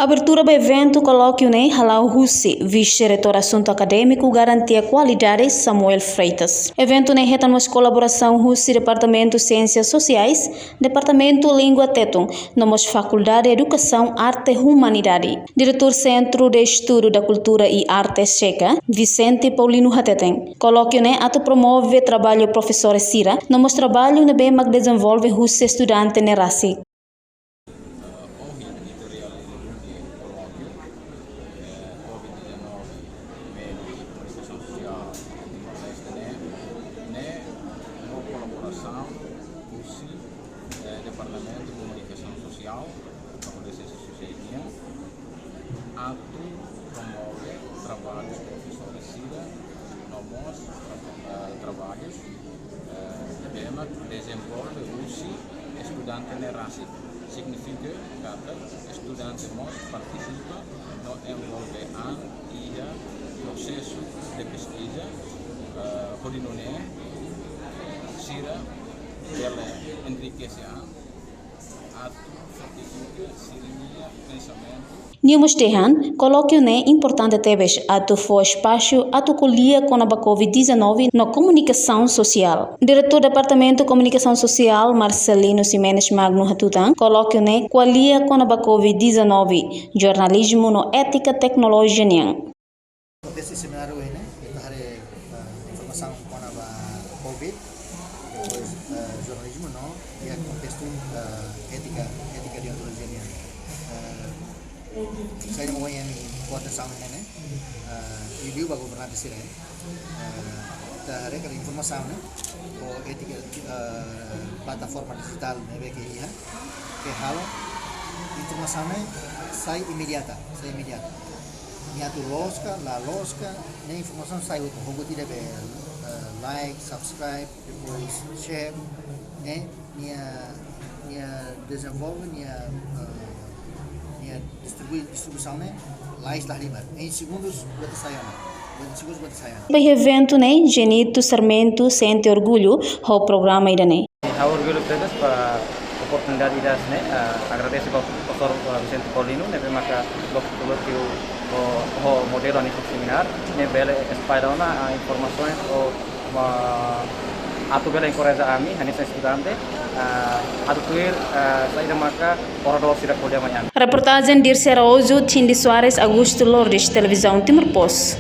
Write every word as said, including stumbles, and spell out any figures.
Abertura ba eventu kolókiu ne'e hala'o husi Vise-Reitór Asuntu Akadémiku Garantia Kualidade, Samuel Freitas. Eventu ne'e hetan mós kolaborasaun husi Departamentu Siénsias Sosiais, Departamentu Língua Tetun, no mós Fakuldade Edukasaun Arte Humanidade. Diretór Centro de Estudo da Cultura e Arte, SECA, Vicente Paulino, hateten, kolókiu ne'e atu promove traballu profesór sira, no mós traballu ne'ebé mak dezenvolve husi estudante ne'e rasik. Ohin ita realiza kolókiu, eh, covid dezanove, meius de komunikasaun sosiál Timor-Leste ne'e, ne'e ho kolaborasaun husi, eh, Departamentu Komunikasaun Sosiál, Fakuldade Siénsias Sosiais nian, atu promove traballu profesór sira, no mós, eh, traballu, eh, ne'ebé mak dezenvolve husi estudante ne'e rasik. Signifika katak estudante mós partisipa no envolve an iha prosesu de peskiza, eh, hodi nune'e sira bele enrikese an atu fortifika sira-nia pensamentu. Nia mós dehan, kolókiu ne'e importante tebes atu fó espasu atu ko'alia kona-ba covid dezanove no komunikasaun sosiál. Diretór Departamentu Komunikasaun Sosiál, Marcelino Ximenes Magno, hatutan, kolókiu ne'e ko'alia kona-ba covid dezanove, jornalizmu no étika teknolojia nian. Konteste semináriu ne'e, ita haree, eh, informasaun kona-ba covid, depois, eh, jornalizmu no iha kontestu, eh, étika, étika deontolojia nian. Eh, saida mak ohin ami fó atensaun ne'e, eh, liuliu ba governante sira, eh, ita haree katak informasaun ne'e, ou étika, eh, plataforma dijitál ne'ebé ke iha, ke halo informasaun ne'e sai imediata, sai imediata. Nia atu loos ka, la loos ka, ne'e informasaun sai hotu, ho buat ida be, eh, like, subscribe, depois share, ne'e, nia, nia dezenvolve, nia, eh, nia distribui, distribuisaun ne'e, lais la halimar. Em segundos, buat sai ona. Em segundos, buat sai ona. Ba eventu ne'e, Genito Sarmento sente orgullu ho programa ida-ne'e. Ha'u orgullu tebes ba oportunidade ida-ne'e, eh, agradese ba profesór, eh, Vicente Paulino, ne'ebé maka loke, loke ho, ho modelu hanesan semináriu, ne'e bele espalla ona, eh, informasaun ou, eh, atu bele enkoraja ami, hanesan estudante, eh, atu tuir, eh, saida maka oradór sira ko'alia mai ami. Reportajen Dirce Araújo, Cindy Soares, Augusto Lourdes, Televizaun Timor Post.